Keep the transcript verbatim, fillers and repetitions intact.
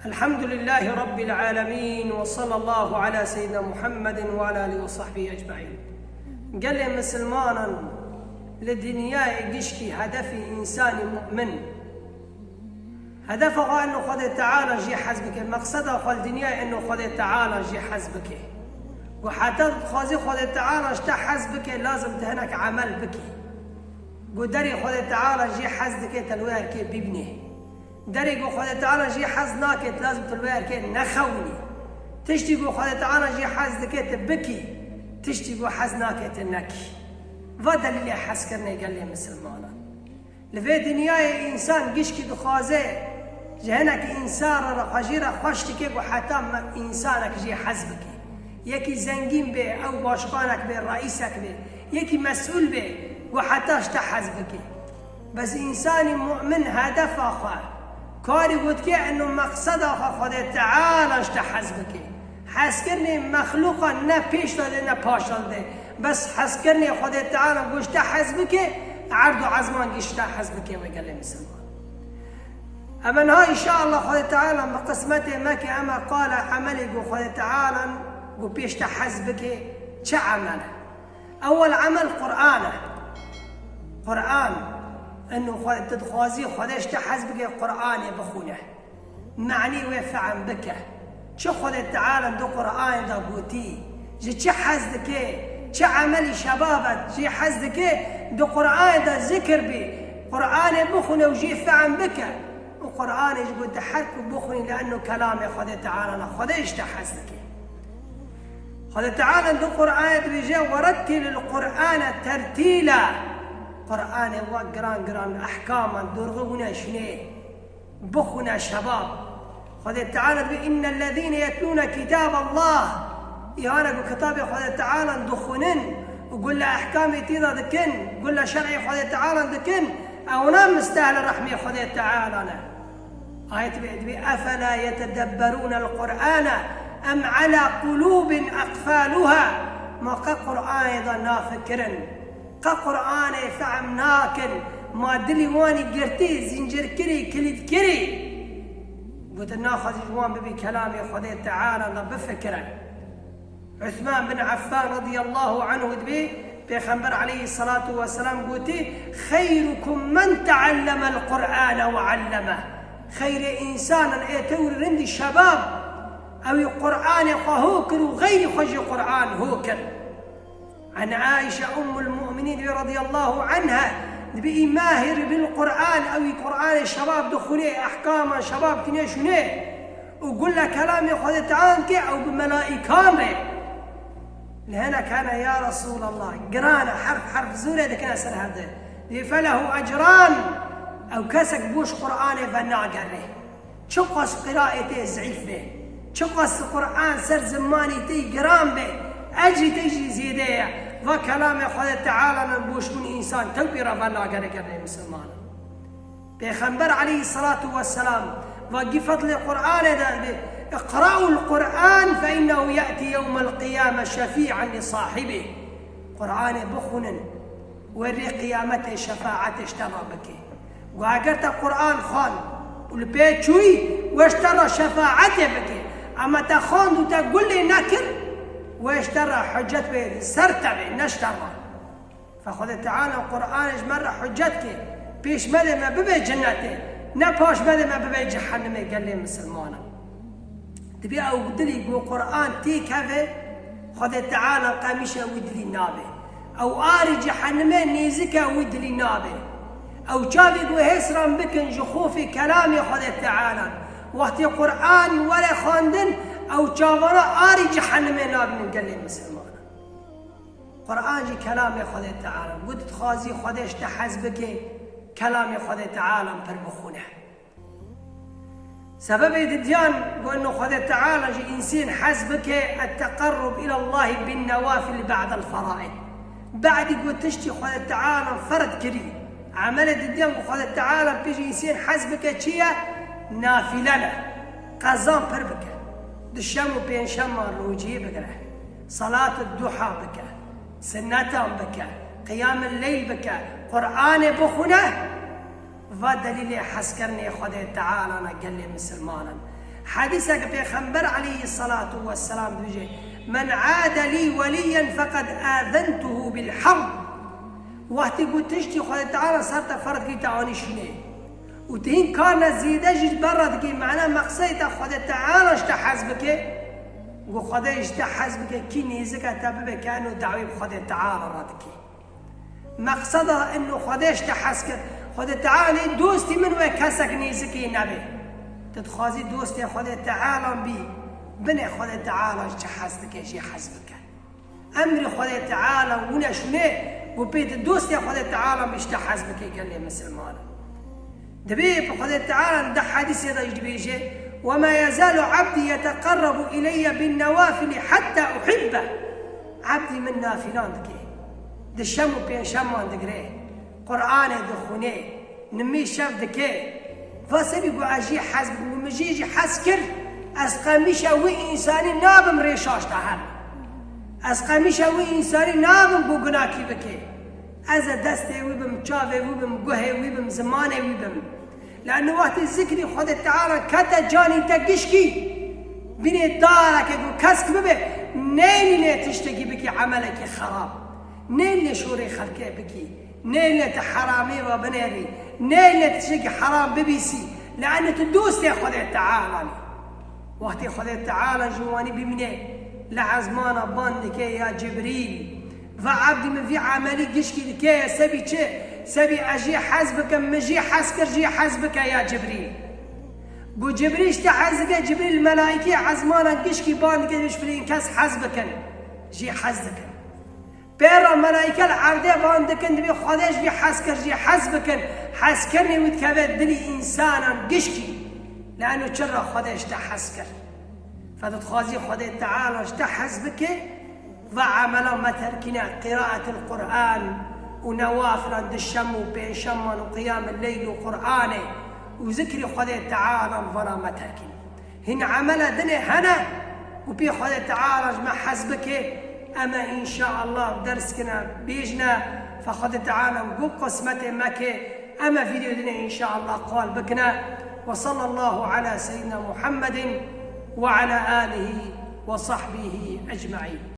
الحمد لله رب العالمين وصلى الله على سيدنا محمد وعلى آله وصحبه أجمعين. Gelê misilmanan li dinyayê gişkî hedefî însanî mu'min. Hedefa xwe eno Xwedê Teala jê hez bike. Meqseda xwe li dinyayê eno Xwedê Teala jê hez bike. Ku heta dixwazî Xwedê Teala ji te hez bike, lazim tu hinek emel bikî. Ku derê Xwedê Teala jê hez dike, te li wê erkê bibînê. Derê ku Xwedê Teala jê hez nake, tu lazim tu li wê erkê nexewinî. Tiştî ku Xwedê Teala jê hez dike, tu bikî. Tiştî ku hez nake, tu nekî. Va delîlê hezkirinê gelê misilmanan. Li vê dinyayê însan gişkî dixwaze ji hinek însan re xwe jê re xweş dike ku heta me-, însanek jê hez bike. Yekî zengîn bê, ew başkanek bê, reîsek bê, yekî mesûl bê ku heta ji te hez bike. Bes însanî mu'min hedefa xwe, karî ku dike eno meqseda xwe Xwedê Teala ji te hez bike. Hezkirinê mexlûqan ne pêş de dê ne paşa de dê. Bes hezkirinê Xwedê Teala ku ji te hez bike, erd û ezman gişta hez bike wê gelê misilman. Eme niha înşallah Xwedê Teala bi qismetê me ke eme qala emelê ku Xwedê Teala ku pêş te hez bike, çi emel e? Ewel emel Qur'an e. Qur'an, eno xwe, tu dixwazî Xwedê ji te hez bike, Qur'anê bixwîne. Me'nî wê fehm bike. Çi Xwedê Teala di Qur'anê de gotî, ji çi hez dike, çi emelî şebab e jê hez dike, di Qur'anê de zikir bî. Qur'anê bixwîne û jê fehm bike. Û Qur'anê ji bo te her ku bixwînî, li eno kelamê Xwedê Teala ne, Xwedê ji te hez dike. Xwedê Teala di Qur'anê dibêje, "Werettilil Qur'ane tertîla." Qur'anê wa giran giran ehkaman dorxî wine şinê. Bixwine şebab. Xwedê Teala dibê, "Innellezîne yetlûne kitâballâh." Îhane ku kitabê Xwedê Teala dixwinin û gulle ehkamê tê de dikin, gulle şer'ê Xwedê Teala dikin, ewna mistehle rehmê Xwedê Teala ne. Ayet dibê, dibê, "Efela yetedebberûnel Qur'ane em ala qulûbin ekfalûha?" Ma qe Qur'anê de nafikirin? Qe Qur'anê fehm nakin, ma dilî wanî girtî, zincirkirî, kilîtkirî? Gotin, naxwazî ji wan bibî kelamê Xwedê Teala de bifikire. Usman bin Affan radiyallahu anhu dibê, Pêxember aleyhissalatu vesselam gotî, "Xeyrukum men teallemel Qur'ane ve allemeh." Xeyrê însanan ê tewr rindî şebab, ew ê Qur'anê xwe ho kir û xeyrî xwe jî Qur'an ho kir. An Aişe Ummul Mu'minîn dibê radiyallahu anha, dibê, "Î mahir bil Qur'an", ew î Qur'anê şebab dixwînê, ehkaman şebab tîne şûnê. Û gulle kelamê Xwedê Teala dike, ew bi melaikan re. Li hinek hene, ya Resûlallah, giran e, herf herf zûrê dikine ser hevdê. Dibê, "Felehu ecran", ew kesek bo ji Qur'anê venagere. Çiqas qiraê te zîf be, çiqas Qur'an ser zimanî te giran be, ecrî te jî zêde ye. Va kelamê Xwedê Teala ne, bo ji hûn însan tewbî re venagere gelê misilmanan. Pêxember aleyhissalatu vesselam va gî fedlê Qur'anê de dibê, "Iqra'ul Qur'an fe innehu ye'tî yewmel qiyame şefî'en li sahibî." Qur'anê bixwînin, wê rê qiyametê şefaetê ji te re bike. Got, eger te Qur'an xwend û li pê çûyî, wê ji te re şefaetê bike. Ema te xwend û te gulê nekir, wê ji te re hicet wê ser te be, ne ji te re. Fe Xwedê Teala Qur'anê ji me re hicet ke, pêş me de me bibe cenetê, ne paş me de me bibe cehennemê gelê misilmanan. Dibê ew dilî ku Qur'an têkeve, Xwedê Teala qemîşe wî dilî nabe. Ew arî cehennemê nêzik e, wî dilî nabe. Ew çavê ku hêsran bikin ji xofê kelamê Xwedê Teala. Wextê Qur'an were xwendin, ew çavana arî cehennemê nabînin gelê misilmanan. Qur'an jî kelamê Xwedê Teala. Got dixwazî Xwedê ji te hez bike, kelamê Xwedê Teala pir bixwîne. Sebebê didiyan, got, ino Xwedê Teala ji însên hez bike, et-teqerrub îlallahî bin-newafil ba'del feraid. Ba'dî got tiştî Xwedê Teala ferd kirî, emelê didiyan got Xwedê Teala pê ji însên hez bike çi ye? Nafile ne. Qezan pir bike. Di şem û pêncşeman rojiyê bigire. Salat duha bike. Sinnetan bike. Qiyamil leyl bike. Qur'anê bixwîne. Va delîlê hezkirinê Xwedê Teala ne gelê misilmanan. Hedîseke Pêxember aleyhisselatu vesselam dibêje, "Men ade lî weliyyen feqed azentuhu bil harb." Wextê ku tiştî Xwedê Teala ser te ferz kî te anî şûnê. Û tu hîn karne zêde jî ji ber re dikî, mena meqsedê te Xwedê Teala ji te hez bike, ku Xwedê ji te hez bike, kî nêzik e te bibe ke eno dawî bi Xwedê Teala re dikî. Meqseda eno Xwedê ji te hez kir. Xwedê Teala lê dostî min wê kesek nêzikî nebe. Tu dixwazî dostê Xwedê Teala bî, binê Xwedê Teala ji te hez dike, jê hez bike. Emrê Xwedê Teala wine şûnê, ku pê tu dostê Xwedê Teala bî ji te hez bike gelê misilmanan. Dibê bi Xwedê Teala di hedîsê de jî dibêje, "Ve ma yezalu abdî yeteqerrebu ileyye bin newafilî hetta uhibbe." Ebdî min nafîlan dike. Di şem û pênşeman digire. Qur'anê dixwîne. Nimî şev dike. Va sebî ku ez jî hez bikim, ku min jê jî hez kir, ez qemîşa wî însanî nabim rê şaş de her. Ez qemîşa wî însanî nabim ku gunakî bike. Ez ê destê wî bim, çavê wî bim, guhê wî bim, zimanê wî bim. Lano wextê zikrî Xwedê Teala kete canî te gişkî, binê dareke ku kesk bibe, nêlîne tiştekî bikî emelekî xerab. Nêlîne şorê xelkê bikî. Nêlîne tu heramê ve binêrî. Nêlîne tiştekî heram bibîsî. Lano tu dostê Xwedê Teala nî. Wextê Xwedê Teala ji wanî bimîne, li ezmana ban dike ya Cibrîl. Va ebdî min vî emelî gişkî dike, sebî çi? Sebî ez jê hez bikim, min jê hez kir, jê hez bike ya Cibrîl. Ku Cibrîl ji te hez dike, Cibrîl melaîkê ezmana gişkî ban dike, ji filîn kes hez bikin. Jê hez dikin. Pê re melaîke li erdê ban dikin, dibê Xwedê ji vî hez kir, jê hez bikin. Hezkirinê wî dikeve dilî însanan gişkî. Lano çi re Xwedê ji te hez kir. Fe tu dixwazî Xwedê Teala ji te hez bike, va emela me terkîne, qiraetil Qur'an û newafilan di şem û pênşeman û qiyamil leyl û Qur'anê û zikrî Xwedê Teala vana me terkîne. Hîn emele dinê hene ku pê Xwedê Teala ji me hez bike, em ê înşaallah ders kine, bêjine, fe Xwedê Teala ku qismetê me ke, em ê vîdeo dinê înşaallah qal bikine. Ve sallallahu ala seyyidina Muhammedin ve ala alihi ve sahbihi ecmaîn.